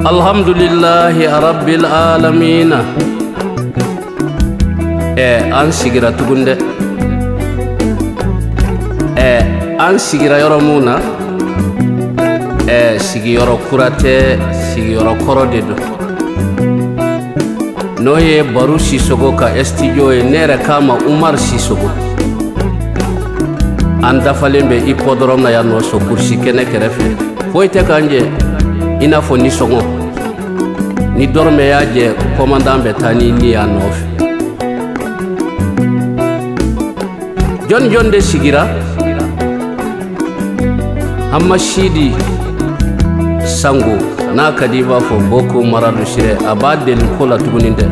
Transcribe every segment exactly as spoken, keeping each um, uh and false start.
Alhamdulillahi rabbil alamina. Ee, an sigira tugunde. Ee, an sigira yoro muna. Ee, sigi yoro kurate, sigi yoro korode do. No ye baru sisogo ka estijo ye nere kama umar sisogo. An dafalen be ipodorom na ya no so kursi kene kerefe. Foyi te kanje. Ina fo ni soŋo. Ni dorme ya je komandan be tani ni ya nofe. Jon jon de sigira. Hamma sidi sango na kadiba fo boko maradu sire a ba delin kola tuguninde.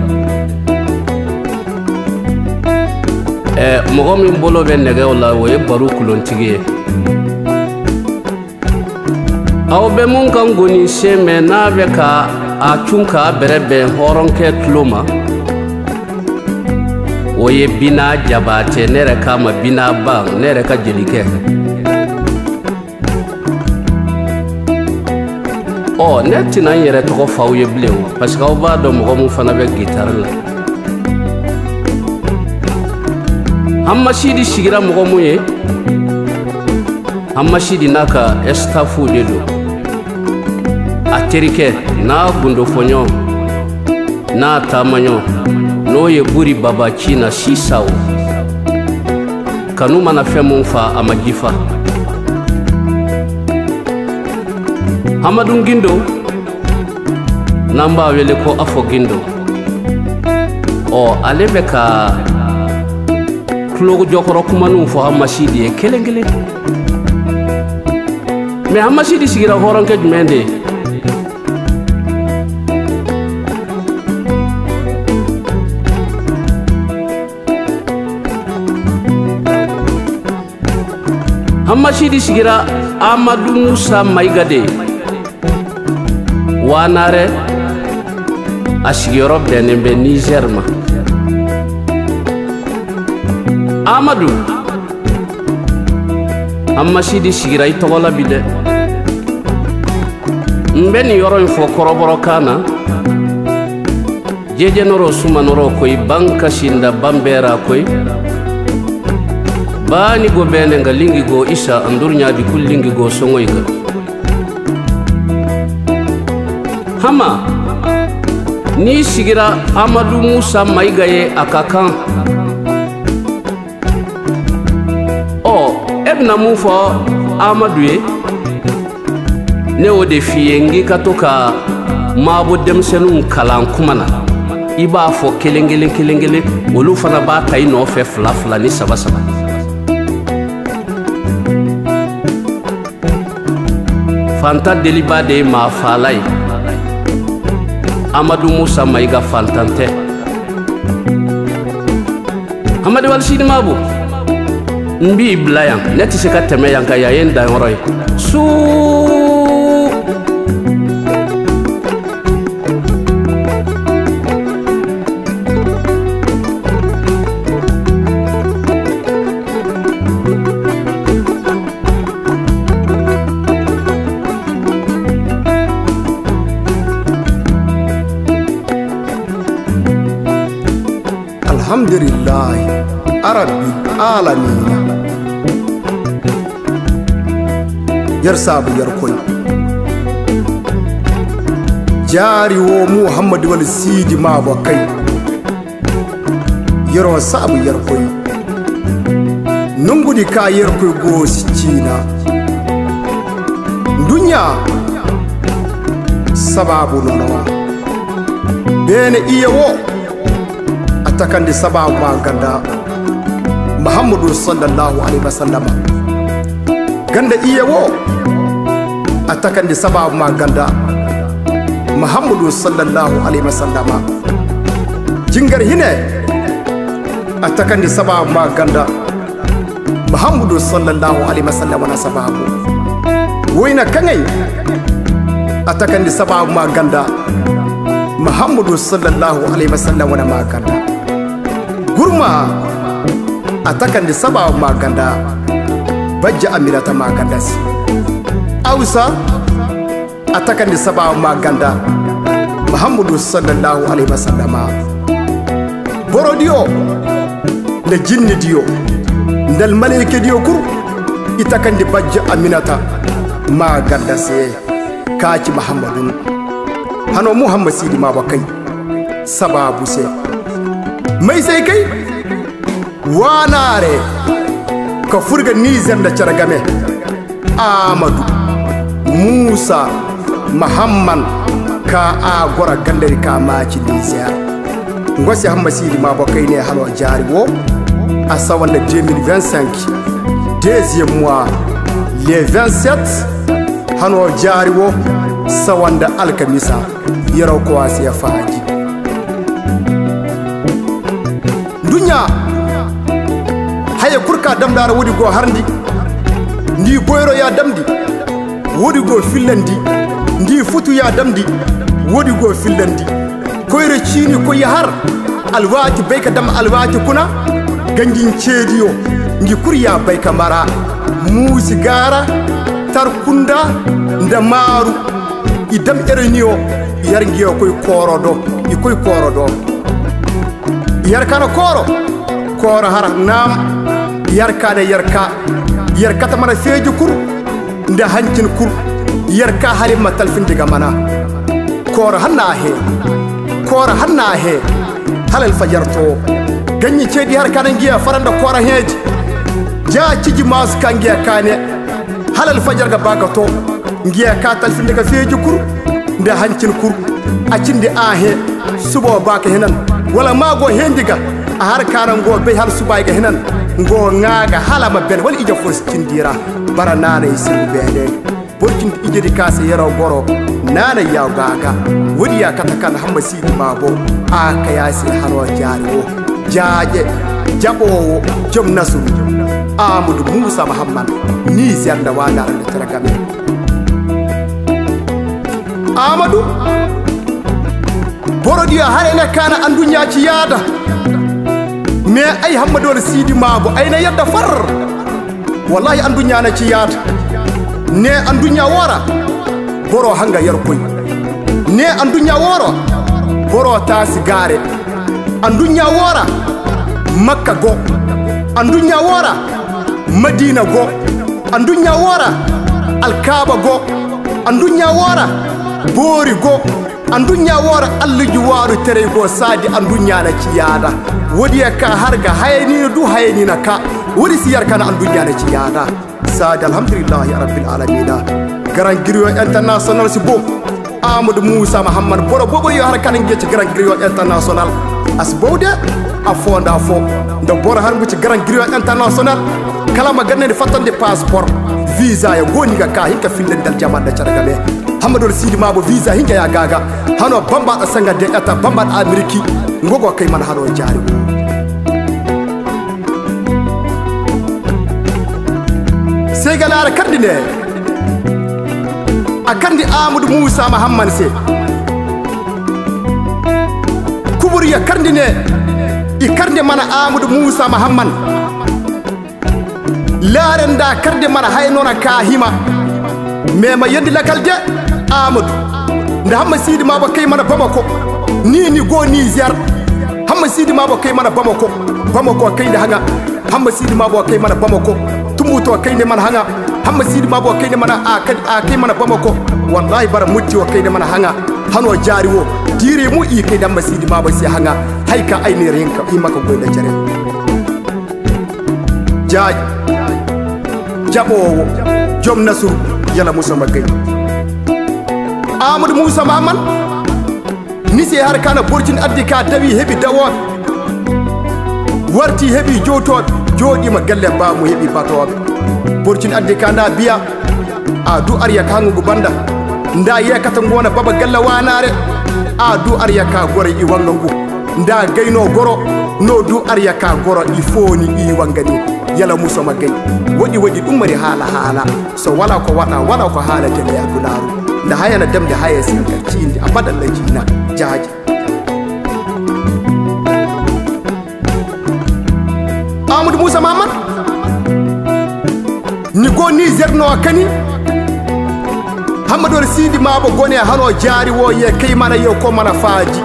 Ee, mogo min bolo be nege wala wo ye baru kulontigiye. Aw be mun kaŋ goni se me na be ka a cun ka bere be horonke tuloma. Wo ye bina jabate nere ka ma bina ba nere ka jelike. O ne tinan yere togo faw ye bilen wo parce que aw ba do mogo mun fana be gitar la. Amma sidi sigira mogo mun ye. Amma sidi n'a ka estafu de do. A terike n'a gundofoɲo n'a taamaɲo. N'o ye buri baba ciina sisawo. Kanu mana feŋ mun fa a ma jifa. Hamadu ngindo. Namba wele ko afo gindo. O ale be ka kulogu jokoro kumanun fo hamma sidi ye kelen kelen. Mais hamma sidi sigira horonke jumɛn de? Hamma sidi sigira amadu musa mayiga de. Waanaare a sigiyɔrɔ bɛnnen bɛ nizɛri ma. Amadu, an ma si di sigira i tɔgɔ la bi dɛ. N bɛ nin yɔrɔ in fɔ kɔrɔbɔrɔkan na. Jeje nɔrɔ suma nɔrɔ koyi ban kasi nda ban bɛra koyi. Baani go bɛnɛ nga lingi go isa an durɲa di kul lingi go soŋoy ga. Hama, ni sigira Amadu Musa Mayiga ye a ka kan. Ɔ, e bɛna mun fɔ Amadu ye? Ne o de f'i ye, ngi ka to ka maabo denmisɛnninw kalan kuma na. I b'a fɔ kelen-kelen, kelen-kelen, olu fana b'a ta i nɔfɛ fila-fila ni saba-saba. Fanta deliba de ye maa faala ye. Amadu Musa Mayiga fantan tɛ. Amadu Wali Sidi Maabo, n b'i bila yan, ne tɛ se ka tɛmɛ yan kan, yan ye n danyɔrɔ ye. Suu. Alhamdulillahi, Rabbil alamina. Yer saabu yer koy. Jaari wo Muhammadu Wali Siidi Maabo kay. Yer'o saabu yer koy. Nongudi ka yer koy go si ciina. Duɲɲa sabaabu no no. Beene iye wo. A takandi sabaabu ma ganda Muhammadu sallallahu alaihi wasallama. Ganda iye wo. A takandi sabaabu ma ganda Muhammadu sallallahu alaihi wasallama. Jingar hine. A takandi sabaabu ma ganda Muhammadu sallallahu alaihi wasallam wana sabaabu. Wayna kaŋay a takandi sabaabu ma ganda Muhammadu sallallahu alaihi wasallam wana ma ganda. Gurma a takandi sabaabu ma ganda Bajja Aminata ma ganda si. Awsa a takandi sabaabu ma ganda Muhammadu sallallahu alayhi wa sallama. Borodiyo nda jinnidiyo nda almalaykadiyo kul, i takandi bajjo Aminata maa ganda se, ka ci Muhammadun. Hano Muhammad Siidi Maabo kay sabaabu se. May se ay kay? Waanaare ka fur ga Nizer nda cere game. Amadu Muusa Mahamman ka a goro gandari ka maaci Nizer. Ngo se Hamma Siidi Maabo kay ne hano jaari wo, a sawa nda deux mille vingt-cinq, deuxième mois, le vingt-sept, hano jaari wo sawa nda alkamisa. Yaraw ko a se faaji. Duɲɲa haya kul ka damndi a ra, woodi go harndi. Nda i boyro ya damndi, woodi go fillandi. Nda i futu ya damndi, woodi go fillandi. Koyra ciini koy ya har, alwaati bay ka dam alwaati kuna. Ganjin ceediyo, ngi kul ya bay ka mara. Muusi gaara, tarkunda nda maaru. I dam ereniyo, yer ngi ya koy kooro do. I koy kooro do. Yer ka na kooro, kooro har naam. Yer ka na yer ka, yer kate mana feeji kul nda hancin kul. Yer ka hala i ma talfindi ga mana. Kooro hanna a hee, kooro hanna a hee. Hala alfajar too, ganɲi ceedi har ka na ngi ya fara nda kooro heeji. Ja ciji maasu ka ngi ya kaane. Hala alfajar ga ba ka too, ngi ya ka talfindi ga feeji kul nda hancin kul. A cindi a hee, suba wo ba ka hinan, wala maa go heendi ga. A har ka na ngo bay hala suba i ga hinan. Ngo ŋaa ga hala a ma ben wala ije fo si cindi ra. Bara naanay si beene. Boro cindi ijedi ka se yaraw goro, naanay ya go a ga. Woodi ya kate ka na Hamma Siidi Maabo a kay a se hano jaari wo. Jaaje, jaboo wo, jom nasuru. Amadu Muusa Mahamman, Nizer nda waanaara nda cere game. Amadu, borodiyo haray ne ka na adduɲɲa ci yaada. Mais ay Hammadu wala Siidi Maabo, ay na yadda far. Wallaahi, adduɲɲa na ci yaada. Ne adduɲɲa woo ra, boro hanga Yerkoy. Ne adduɲɲa woo ra, boro taasi gaare. Adduɲɲa woo ra, Makka go. Adduɲɲa woo ra, Madiina go. Adduɲɲa woo ra, Alkaaba go. Adduɲɲa woo ra, boori go. Adduɲɲa woo ra, alliju waaru teray go. Saadi adduɲɲa na ci yaada. Woodi ya ka har ga haya ni na du, haya ni na ka. Woodi si yer ka na adduɲɲa na ci yaada. Saadi alhamdulillahi rabbil alamina. Garan griyo internasiyonal si bow. Amadu Muusa Mahamman, boro boobo yo har ka na ngi ci garan griyo internasiyonal. A si bow de, afoo nda afoo. Nda boro har ngu ci garan griyo internasiyonal, kala ma ganda ni fattandi paspor. Viza ya go ni ga ka hin ka fillandi aljama nda cere game. Hammadu wala Siidi Maabo viza hinja ya ga a ga. Hano bamba da sanga de eta bamba da Ameriki. Ngo go kay mana hano jaari. Segalaara karndi ne. A karndi Amadu Muusa Mahamman se. Kubur ya karndi ne. I karndi mana Amadu Muusa Mahamman. Laare nda karndi mana haya no na ka hima. Mais ma yeendi lakal de, Amadu. Nda Hamma Siidi Maabo kay mana Bamako. Ni ni go Nizer. Hamma Siidi Maabo kay mana Bamako. Bamako kay nda haŋa. Hamma Siidi Maabo kay mana Bamako. Tumbutu kay nda mana haŋa. Hamma Siidi Maabo kay nda mana a kay, a kay mana Bamako. Wallaahi bara mutti wo kay nda mana haŋa. Hano jaari wo. Diire mo i kay nda Hamma Siidi Maabo se haŋa. Hay ka ay ne rinka i maka goy nda cere. Jaaji. Jaboo wo. Jom nasuru. Yala Musa ma gay. Amadu Musa Mahamman. Ni se har ka na boro cindi addi ka dawi hebi dawoobe. Warti hebi jowtoobe. Jooɗi ma galle baamu hebi batoobe. Boro cindi addi ka nda biya. A du arya ka ŋugu banda. Nda ye kata ngo na baba galle waanaare. A du arya ka goro i wanga ngu. Nda gay no goro. No du arya ka goro i fooni i wanga ni. Yala Musa ma gay. Woodi woodi ɗum mari haala haala. So wala ko waɗa, wala ko haala jele ya dulaaru. Nda haya na damde haya sinka ciindi abadan na jiina jaaji. Amadu Musa Mahamman. Ni go Nizer no a kani. Amadori siidi maabo gone hano jaari woo yee kay mana yee ko mana faaji.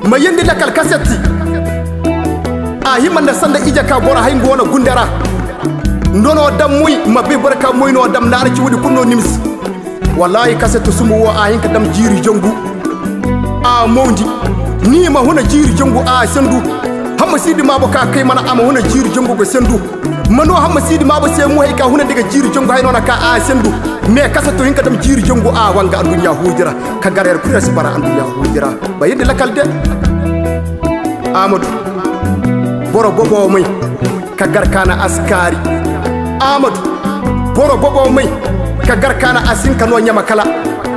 Ma yeendi lakal kasetti. A hima nda sanda ije ka boro hay nga wane gunde ra. Nda noo dam moy ma bay boro ka moy noo dam naara ci woodi kulu noo nimsi. Wallaahi kasetti sumbu woo a hin ka dam jiiri jangu. A mawndi. Ni ma huna jiiri jangu a sendu. Hamma siidi maabo ka kay mana a ma huna jiiri jangu ga sendu. Ma noo hamma siidi maabo se mu hay ka hunandi ga jiiri jangu hay noona ka a sendu. Me kaseto hin ka dam jiiri jangu a wanga aduɲɲa huudi ra. Ka gar yer kul yer si bara aduɲɲa huudi ra. Ba yeendi lakal de. Amadu. Boro bobo may. Ka gar ka na a si kaari. Amadu. Boro bobo may. Ka gar ka na a si hin ka noo ɲama kala.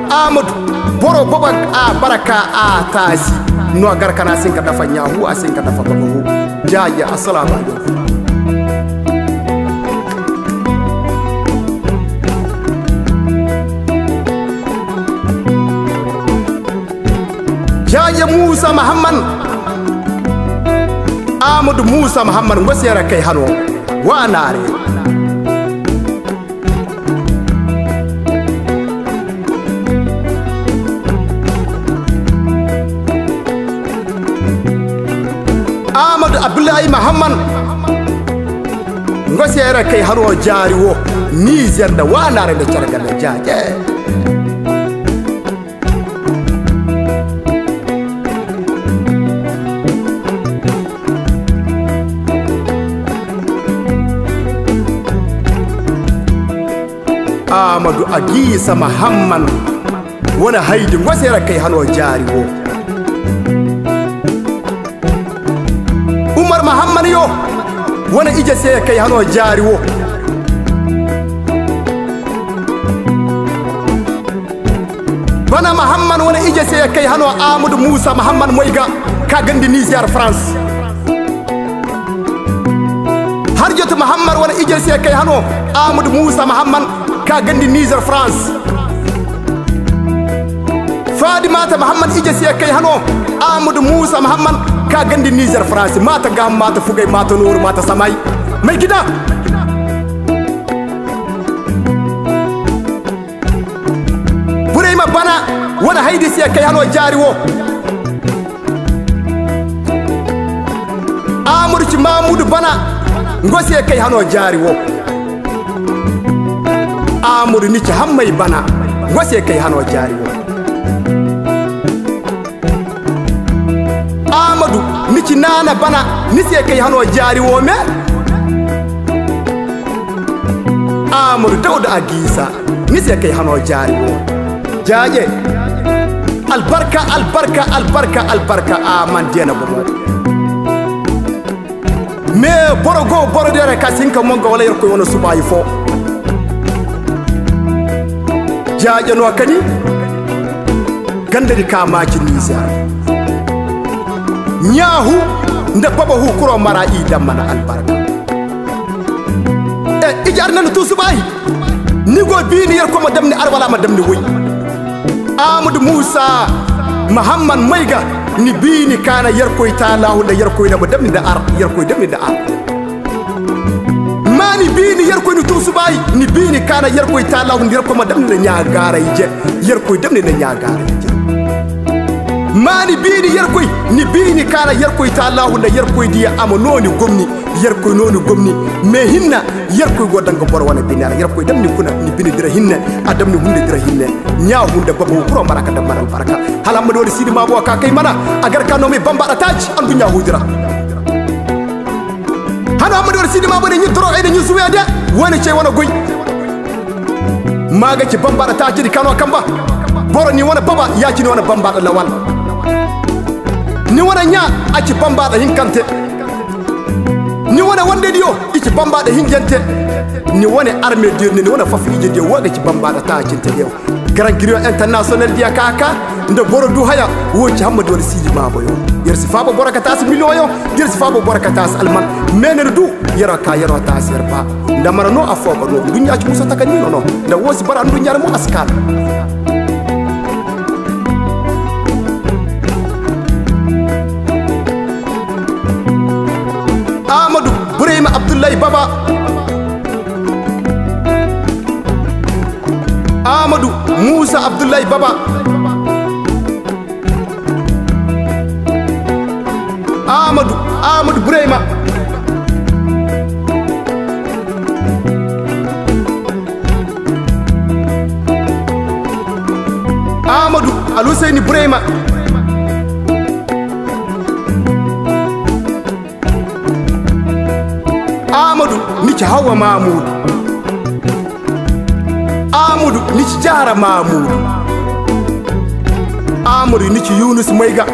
Amadu. Boro bobo a bara ka a taasi. No a gar ka na a si hin ka dafa ɲaahu a si hin ka dafa bobo hu. Jaaje, assalaamu alaykum. Jaaje Muusa Mahamman. Amadu Muusa Mahamman, ngo seera kay hano. Wa naare. Amadu Abdullahi Mahamman. Ngo seera kay hano jaari wo. Nizer nda wa naare nda carga nda jaaje. Amadu Agiisa Mahamman wane haydi ngo se ra kay hano jaari wo. Umar Mahamman yo wane ije se kay hano jaari wo. Bana Mahamman wane ije se kay hano Amadu Muusa Mahamman moy ga ka gandi Nizer France. Harjatu Mahamman wane ije se kay hano Amadu Muusa Mahamman ka gandi Nizer France. Fadimata Mahamman ije se kay hano Amadu Muusa Mahamman ka gandi Nizer France. Mata gaham mata fugay mata nooru mata samay. May gida. Burayma Bana wane haydi se kay hano jaari wo. Amadu ci Mamudu Bana ngo se kay hano jaari wo. Amadu ni ci Hammay Bana ngo se kay hano jaari wo. Amadu ni ci Naana Bana ni se kay hano jaari wo me. Amadu Dawda Agiisa ni se kay hano jaari wo. Jaaje. Albarka albarka albarka albarka a man deena bomo. Mais boro go boro dere ka si hin ka monga wala Yerkoy wane subaayi fo. Jaaje no kani. Gandadi ka maaci Nizer. Ɲaahu nda babahu kuro mara i daŋ mana albarka. E ije ar na ni tuusu baayi. Ni go biini Yerkoy ma damni ar wala a ma damni woy. Amadu Muusa Mahamman may ga ni biini ka na Yerkoy taalaahu nda Yerkoy na ma damni nda ar Yerkoy damni nda ar. Ma ni biini Yerkoy ni tuusu baayi ni biini ka na Yerkoy taalaahu nda Yerkoy ma damni nda ɲaagaaray je. Yerkoy damni nda ɲaagaaray je. Ma ni biini Yerkoy ni biini ka na Yerkoy taalaahu nda Yerkoy diya a ma nooni gomni. Yerkoy nooni gomni. Mais hinna Yerkoy go daŋ ga boro wane bine ra Yerkoy damni kuna ni bine dira hinne. A damni hunde dira hinne. Ɲaa hunde baba wo kuro mara ka daŋ mana albarka. Hala Ammadu wala siidi maabo a ka kay mana. A gar ka no may bambaaɗa taaci aduɲɲa huudi ra. Hano Ammadu wala siidi maabo ne ɲin toro ay ne ɲin suwey de. Wane cey wane goy. Ma ga ci bambaaɗa taacidi ka no a kamba. Boro ni wane baba ya ci ni wane bambaaɗa lawal. Ni wane ɲaa a ci bambaaɗa hinkante. Ni wane wandediyo i ci bambaaɗa hinjante. Ni wane armediyo ni wane fafa ijediyo wo ga ci bambaaɗa taacintediyo. Grand griot international diya ka ka nda boro du haya. Wo ci Hammadu wala siidi maaboyo. Yer si faaba boro ka taasi miliyoŋyo. Yer si faaba boro ka taasi alman. Meener du yer ka yer taasi yer ba. Nda mana no affoo ga no duɲɲa ci musa taka ni no no. Nda wo si bara duɲɲa ra mo a si kaanu. Amadu Burayma Abdullahi Baba. Muusa Abdullahi Baba. Amadu, Amadu Burayma. Amadu Alhusayni Burayma. Amadu, ni ci Hawa Mamudu. Amadu, ni ci Jaara Mamudu. Amadu, ni ci Yunus Mayga.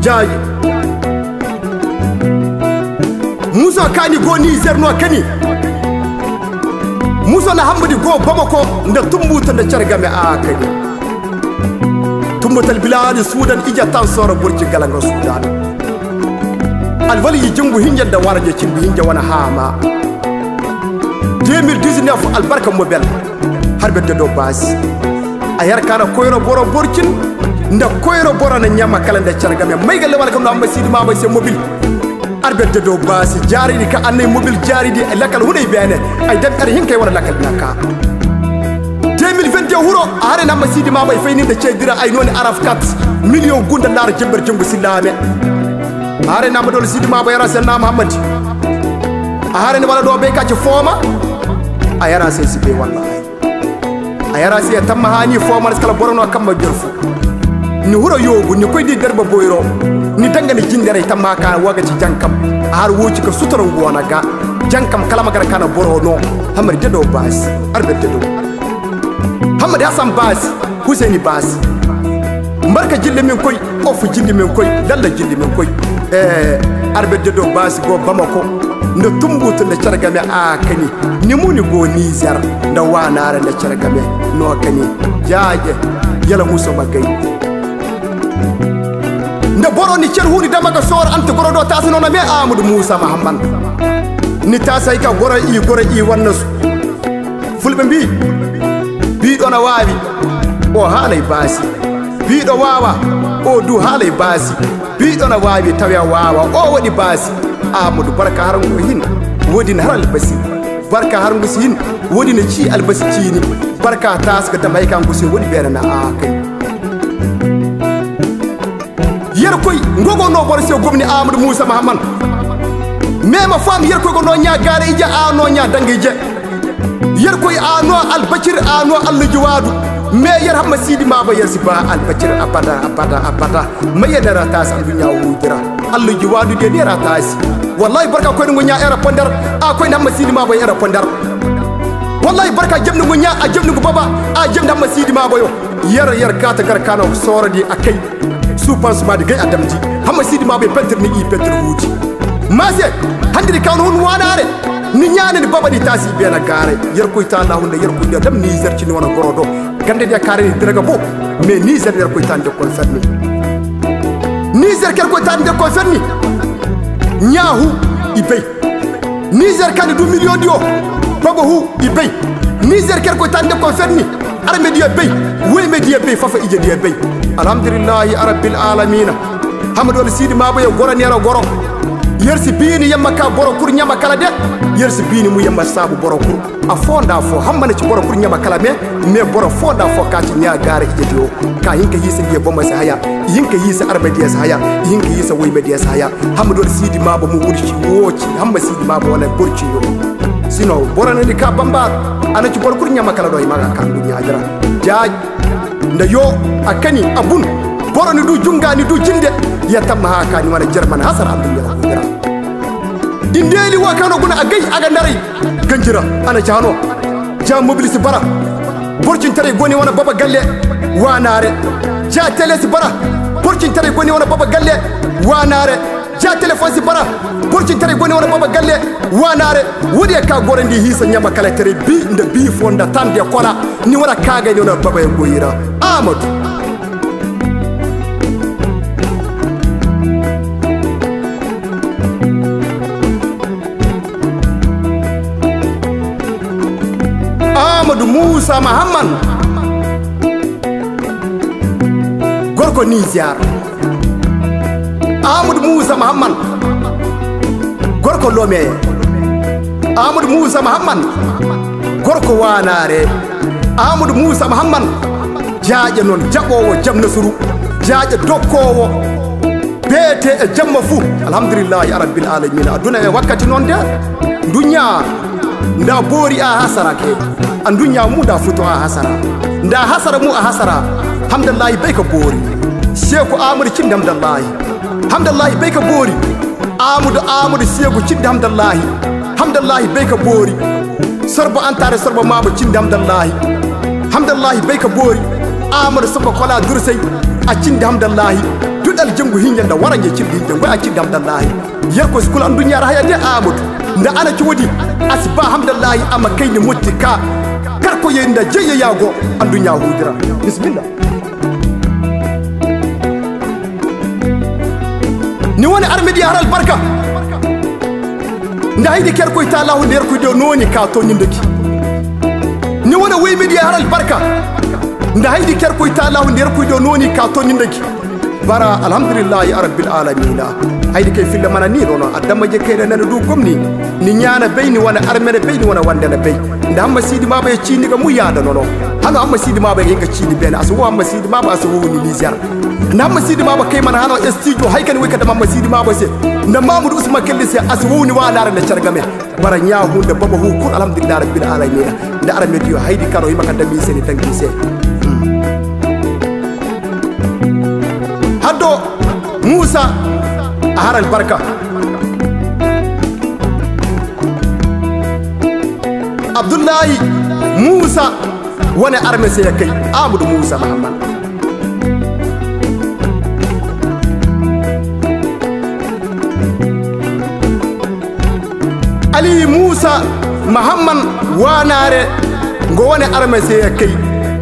Jaaji. Muso kaani go Nizer no kani. Muso na Hammadi go Bamako nda Tumbutu nda Cargame a kani. Tumbutu albiladi Sudan ije tan soro burci galanga Sudan. Alwali i jingu hinja nda warajo cindi hinja wana haama. Deux mille dix-neuf albarka mobel. Harbet Dedo Baasi. A yar kaana koyro boro borcin nda koyro boro na ɲaama kala nda Cargame may ga lewal kam no Amma Siidi Maabay se mobil. Arbet Dedo Baasi jaaridi ka annay mobil jaaridi ay lakal hunay beene. Ay dam er hinkay wala lakal na ka. Deux mille vingt-deux huro a hare na Amma Siidi Maabay fayni nda ceedira ay nooni araf kat miliyoŋ gunda laara jember jengu si laame. A hare na Amma Doole Siidi Maabay yara se na Muhammadi. A hare ni wala do bay ka ci fooma. A yara se si bay wallahi. A yara se ya tamma haani fooma na si kala boro no kaŋ ma jorfu. Ni huro yoogu ni koy di darba boyro. Ni danga ni jindaray tamma ka waga ci jankam. A har woci ka sutura nguwana ga jankam kala magana kana boro no. Hamar Dedo Baasi. Arbet Dedo. Hammadi Hasan Baasi. Husayni Baasi. Marka jilli min koy. Of jilli min koy, lalla jilli min koy. Eh, Arbet Dedo Baasi go Bamako. Nda Tumbutu nda Cargame a kani. Ni mu ni go Nizer nda Waanaare nda Cargame no kani. Jaaje, yala Musa ma gay. Nda boro ni cer huni dama ga soor ante goro do taasi no na me Amadu Musa Mahamman. Ni taasi hay ka goro i goro i wanna su. Fulɓe mbii, biiɗo na waawi, o haalay baasi. Biiɗo waawaa, o du haalay baasi. Biiɗo na waawi, tawi a waawaa, o waɗi baasi. Aamadu, barka har ngu hin, woodin har albasi. Barka har ngu si hin, woodin na cii albasi ciini. Barka taasi ka dam hay ka ngu se woodi beene na a kay. Yerkoy, ngo go no boro se gomni Aamadu Muusa Mahaman. Mais ma faham, Yerkoy go no ɲaa gaara ije, a no ɲaa danga ije. Yerkoy a no albacir, a no allujuwaadu. Mais yer hamma siidi maaba yer si ba albacir abada, abada, abada. Ma yer nera taasi adduɲɲa wujira. Allujuwaadu de nera taasi. Wallahi barka koyni ngo ɲaa era pondar, a koyni hamma siidi maaba era pondar. Wallahi barka jemni ngo ɲaa, a jemni ngo baba, a jemni hamma siidi maaba yo. Yer, yer kaata gar kaana sooradi a kay. Suupansuma di gay a damndi. Hamma siidi maaba yo pentir ni i pentir huudi. Maase, handiri kaanu hun waanaare. Ni ɲaana ni baba ni taasi beena gaare. Yerkoy taala hunde, Yerkoy da dam Nizer cini wane goro do. Ganda diya kaare ni diraga bo. Mais Nizer Yerkoy taani de konferni. Nizer Yerkoy taani de konferni. Ɲaa hu i bay. Nizer kaŋ ni du miliyoŋ diyo, baba hu i bay. Nizer kaŋ Yerkoy taani de konferni, arme diyo bay, woyme diyo bay, fafa ije diyo bay. Alhamdulillahi rabbil alamina. Hamma doole siidi maaba yo goro neera goro. Yer si biini yamma ka boro kul ɲaama kala de. Yer si biini mu yamma saabu boro kul. Afoo nda afoo, hamma na ci boro kul ɲaama kala me, mais boro foo nda afoo ka ci ɲaa gaara ije diyo. Ka hin ka hiisa diya boma si haya, i hin ka hiisa arme diya si haya, i hin ka hiisa woyme diya si haya. Hamma doole siidi maaba mu wurci woo ci, hamma siidi maaba wane borci yo. Sinon, boro na ni ka bambaaru, a na ci boro kul ɲaama kala do i ma ga ka ngu ɲaa dira. Jaaj, nda yo, a kani, a bun, boro ni du junga, ni du jinde, ya tamma haya ka ni wane jerman hasara adduɲɲa ra kundira. Dindeeli wo kaŋ no guna a gay, a ga naray. Ganjira, a na jaano. Ja mobil si bara. Borcintaray go ni wane baba galle, waanaare. Ja tele si bara. Borcintaray go ni wane baba galle, waanaare. Ja telefon si bara. Borcintaray go ni wane baba galle, waanaare. Woodi ya ka gorandi hiisa ɲaama kala taray bi nda bi fo nda tan de kola. Ni wane kaagay ni wane baba ya goyi ra. Aamadu. Aamadu Muusa Mahamman. Gorko Nizer. Aamadu Muusa Mahamman. Gorko Lome. Aamadu Muusa Mahamman. Gorko waanaare, Aamadu Muusa Mahamman. Jaaje non jaɓoowo jam nasuru, jaaje dokkoowo beete e jamma fu. Alhamdulillahi rabbil alamina. Aduna e wakkati non de, nduɲɲa nda boori a hasara ke, a nduɲɲa mu nda futu a hasara, nda hasara mu a hasara. Hamdallahi bay ka boori. Seeku Aamadu cindi Hamdallahi. Hamdallahi bay ka boori. Aamadu, Aamadu Seegu cindi Hamdallahi. Hamdallahi bay ka boori. Sorbo antaare sorbo maabo cindi Hamdallahi. Hamdallahi bay ka boori. Aamadu sorbo kola dursay, a cindi Hamdallahi. Duɗal jangu hinja nda waranja cindi hinja ngoy a cindi Hamdallahi. Yerkoy si kul anduɲɲa ra haya de Aamadu. Nda a na ci woodi, a si ba Hamdallahi a ma kay ni motti ka. Kar koyey nda jeyya ya go anduɲɲa huudi ra. Bismillah. Ni wane armediya har albarka. Nda haydi ka Yerkoy taalahu nda Yerkoy diyo nooni ka tooɲi nda gi. Ni wane woymediya har albarka. Nda haydi ka Yerkoy taalahu nda Yerkoy diyo nooni ka tooɲi nda gi. Bara alhamdulillahi rabbil alamina. Haydi kay filla mana ni nono adama je kay na nana du gomni. Ni ɲaana bay, ni wane armene bay, ni wane wandena bay. Nda hamma siidi maaba ye ciini ga mu yaada nono. Hano hamma siidi maaba ye ga hin ga ciini beene, a si wo hamma siidi maaba, a si wo wuni Nizer. Nda hamma siidi maaba kay mana hano estijo hay ka ni way ka dam hamma siidi maaba se, nda Mamudu Usman Kelli se, a si wo wuni waalaara nda care game. Bara ɲaa hu nda baba hu kul alhamdulillahi rabbil alamina. Nda armediyo haydi karo hima ka dam i se ni tanki se. Haddo Muusa a har albarka. Abdullahi Muusa wane arme se ya kay Aamadu Muusa Mahamman. Ali Muusa Mahamman waanaare ngo wane arme se ya kay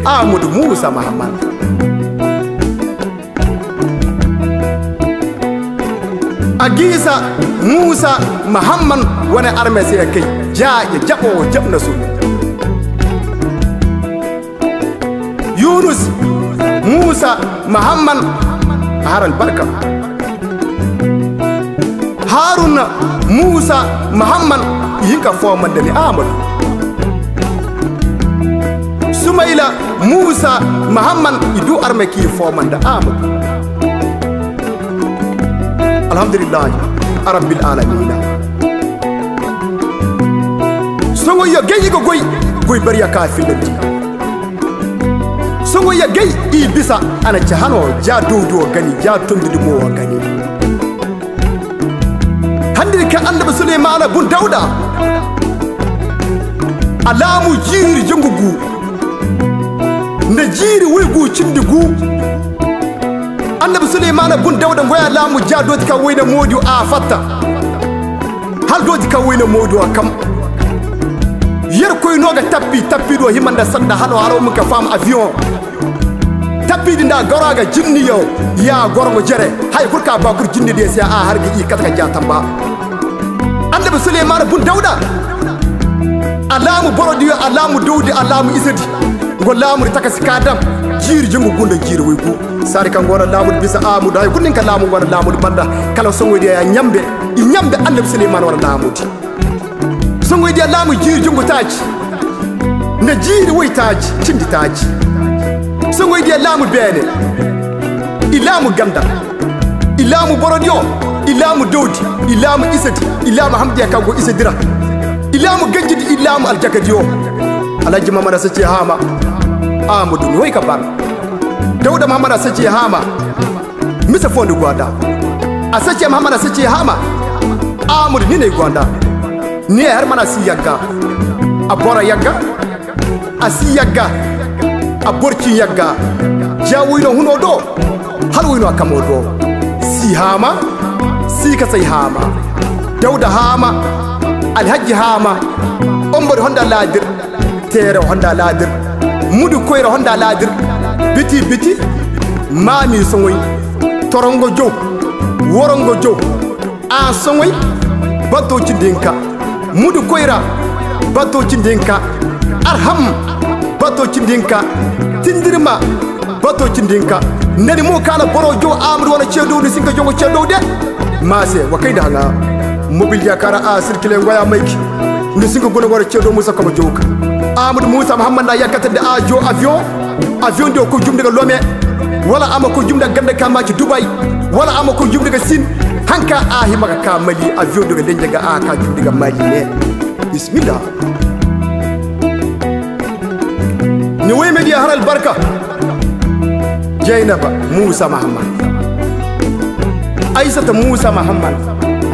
Aamadu Muusa Mahamman. Agiisa Muusa Mahamman wane arme se ya kay jaaje jaɓoowo jaɓ na su. Yunus Muusa Mahamman a har albarka. Haruna Muusa Mahamman i hin ka foomandi ni Aamadu. Sumayla Muusa Mahamman i du arme k'i foomandi Aamadu. Alhamdulillahi rabbil alamina. Soŋoyo gay i ga goy, goy bariya ka fillandi. Soŋoyo gay i bisa a na ci hano ja dowdi wo gani, ja tondudi mo wo gani. Handi ka annabi Suleymaana bun Dawda a laamu jiiri jangu gu nda jiiri woy gu cindi gu. Annabi Suleymaana bun Dawda ngoy a laamu ja dooti ka wayna moodiyo a fatta. Hal dooti ka wayna moodiyo a kam. Yerkoy no ga tappi, tappi do hima nda sanda hano haro mun ka faham avion. Tappidi nda goro a ga jinniyo ya gorŋo jere. Haya kul ka ba kul jinnidiyo se a har ga i kate ka ja tamba. Annabi Suleymaana bun Dawda a laamu borodiyo, a laamu dawdi, a laamu isedi. Ngo laamudi takasi ka daŋ jiiri jangu gu nda jiiri woy gu. Saadi kaŋ go na laamudi bisa Aamadu haya kul nin ka laamu go na laamudi banda. Kala soŋoydiyo ya ɲambe, i ɲambe annabi Suleymaana wane laamudi. Soŋoydiyo laamu jiiri jungu taaci nda jiiri woy taaci cindi taaci. Soŋoydiyo laamu beene, i laamu ganda, i laamu borodiyo, i laamu dawdi, i laamu isedi, i laamu hamdiya ka go isedi ra, i laamu ganjidi, i laamu aljakadiyo. Alhaji Mahamad a sace haama. Aamadu ni woy ka ban. Dawda Mahamad a sace haama. Mise fo ni go a da. A sace Mahamad a sace haama. Aamadu ni ne go a da. Ni har mana si yagga. A boro yagga. A si yagga. A borci yagga. Ja wayno huno do. Hal wayno a kamo do. Si haama. Si kasay haama. Dawda haama. Alhaji haama. Ombori honda laadir. Teere honda laadir, mudu koyra honda laadir, biti biti, maami soŋoy, torongo jow, worongo jow, a soŋoy, bato cindi hinka, mudu koyra, bato cindi hinka, arham, bato cindi hinka, tindirma, bato cindi hinka. Nda ni mo kaana boro jow Aamadu wane ceedow ni si hin ka jongo ceedow de. Maase wa kay nda haŋa. Mobil jaakaara a sirkile ngoya mayki. Ni si hin ka guna wane ceedow musa kama jow ka. Ahmadu muusa mahammad na yaakate nda a joo aviyoŋ. Aviyoŋ diyo koy jumndi ga lome, wala a ma koy jumndi ga ganda ka maaci dubay, wala a ma koy jumndi ga sin. Hanka a hima ga ka mali aviyoŋ diyo ga lenje ga a ka jumndi ga mali ne. Bismillah. Ni woy ma diya har albarka. Jaynaba muusa mahammad, aysata muusa mahammad,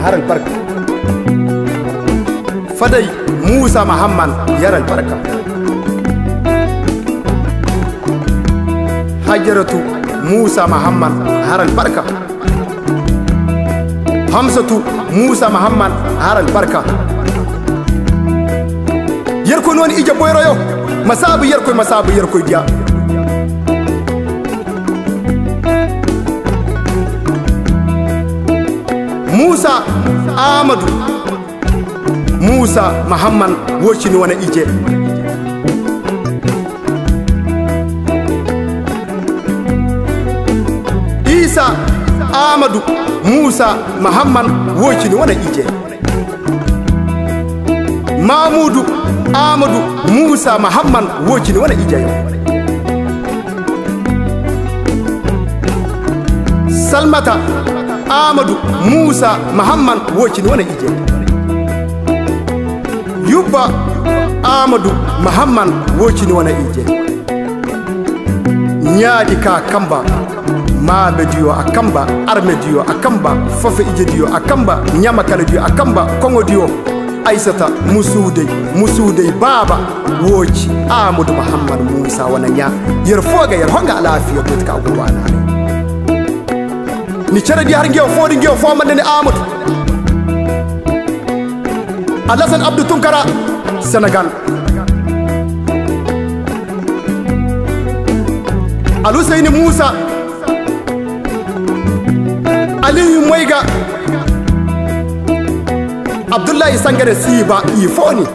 har albarka. Faday muusa mahammad, yar albarka. Hajaratu muusa mahammad, har albarka. Hamsatu muusa mahammad, har albarka. Yerkoy no ni ije boyroyo. Masaabu yerkoy, masaabu yerkoy diya. Muusa, ahmadu, muusa mahammad, wo cine wane ije. Isa, ahmadu, muusa mahammad, wo cine wane ije. Mamudu, ahmadu, muusa mahammad, wo cine wane ije yaŋ. Salmata, ahmadu, muusa mahammad, wo cine wane ije. Yubba, ahmadu, mahammad, wo cine wane ije. Ɲaadi ka kamba, maabe diyo a kamba, arme diyo a kamba, fafe ije diyo a kamba, ɲamakala diyo a kamba, koŋo diyo. Aysata, musuuday, musuuday baaba. Wo ci ahmadu mahammad muusa wane ɲa. Yer foo ga yer honga alaafiya goy ti ka go waanaare. Ni cere di har nge foo di nge foo man da ni ahmadu. Alasan abdu tunkara, senegal. Alhusayni muusa, aliyu moyga, abdullahi sangare siiba, i foo ni.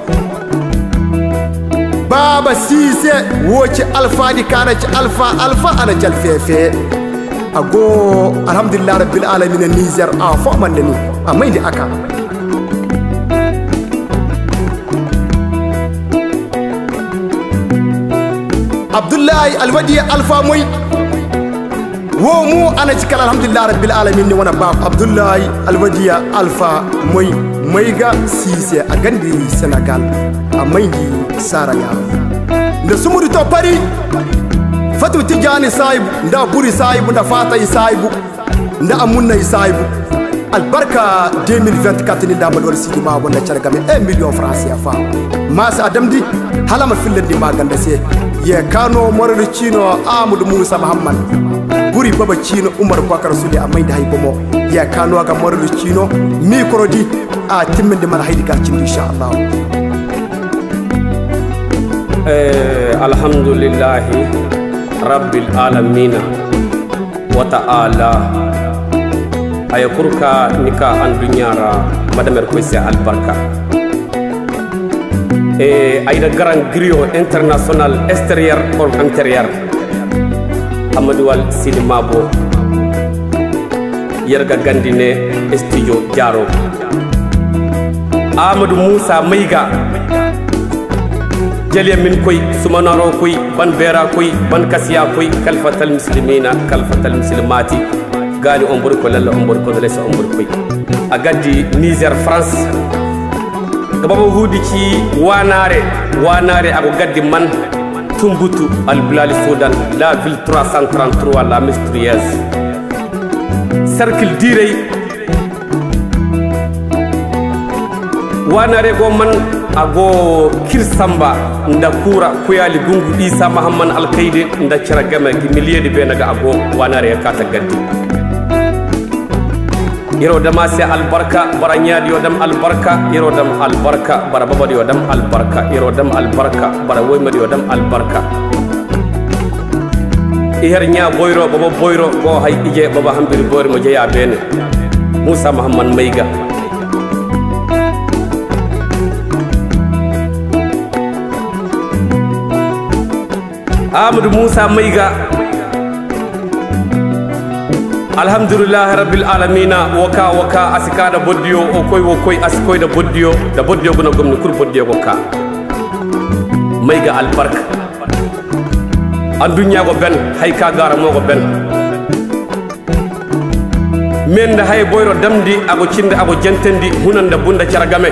Baaba siise, wo ci alfaadi ka na ci alfa alfa a na ci alfeefe. A go, alhamdulillahi rabbil alamina nizer a foo man da ni. A mayndi a ka. Abdullahi alwadiya alfa moy. Wo mo a na ci kala alhamdulillahi rabbil alamin ni wane baaba abdullahi alwadiya alfa moy. Moy ga siise a gandi senegal. A mayndi saara ɲaama nda sumudi to pari. Fatima tijani saayibu nda buri saayibu nda fatay saayibu. Nda a munna i saayibu. Albarka deux mille vingt-quatre ni nda a ma doori sidi ma a gonda care game un million franc cfa. Ma si a damndi hala a ma fillandi ma ganda se. Ye ka no morodi ciino ahmadu muusa mahammad. Buri baba ciino umar bakar suli a mayndi hay bomo. Ye ka no a ga morodi ciino mikorodi a timmindi mana haydi ga cindi insha allahu. Alhamdulillahi rabbil alamina. Wata ala haya kul ka ni ka aduɲɲa ra ma dam irkoy se albarka. Ay na garan griyo internasiyonal exteriyer or interiyer. Amadu wal sidi maabo. Yer ga gandi ne studio jaaro. Ahmadu muusa mayga. Jaliya min koy sumanaro koy ban beera koy ban kasiya koy kalfatal musulmina kalfatal musulmaati. Gaani ombor koy lalla ombor koy lalla ombor koy. A gaddi nizer farans. Gababo huudi ci waanaare. Waanaare a go gaddi man. Tumbutu albilali sudan la ville trois cent trente-trois la mistriyez. Serkil diiray. Waanaare go man a go kir samba nda kuura kuyaali gungu isa mahamman alkayde nda cere game gi miliyedi beene ga a go. Waanaare ga kaata gaddi. Iro dam a se albarka bara ɲaadiyo dam albarka iro dam albarka bara babadiyo dam albarka iro dam albarka bara woymadiyo dam albarka. Iher ɲa boyro baba boyro go hay ije baba hambiri boyro mo jeya beene. Muusa mahamman mayga. Ahmadu muusa mayga. Alhamdulillahi rabbil alamina. Wo ka wo ka a si ka nda boddiyo wo koy wo koy a si koy nda boddiyo. Nda boddiyo guna gomni kul boddiyo go ka. May ga albarka. Adduɲɲa go ben, hay ka gaara mo go ben. Me nda haya boyro damndi a go cindi a go jentandi huna nda bunda cere game.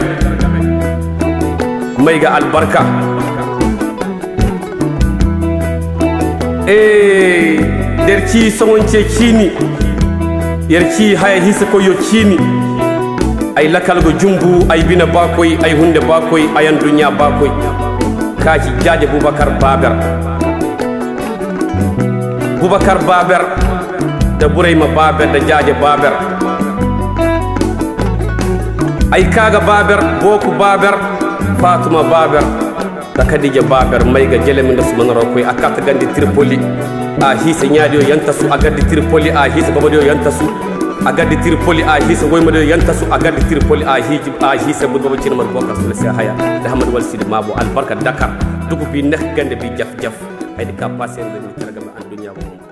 May ga albarka. Ee, da yer ci soŋoncey ciini, yer ci haya hiisa koyyo ciini. Ay lakal go jumbu, ay bine baakoy, ay hunde baakoy, ay adduɲɲa baakoy. Ka ci jaaje Bubakar Baaber. Bubakar Baaber, da Burayma Baaber, da jaaje Baaber. Ay kaa ga Baaber, Booku Baaber, Faatuma Baaber. Ka Kadija Baaber may ga jelemi nda sumanaroo koy, a kaata gandi Tirpoli. A hiisa ɲaadiyo yantasu, a gardi Tirpoli, a hiisa babadiyo yantasu. A gardi Tirpoli, a hiisa woymadiyo yantasu, a gardi Tirpoli, a hiiji, a hiisa baba cine mar boka sule se haya. Da Hamad wala Sidi Maabo, albarka Dakar. Dugu bi nek gande bi jaf jaf. Ay di ka paase nda ni targama adduɲɲa wo.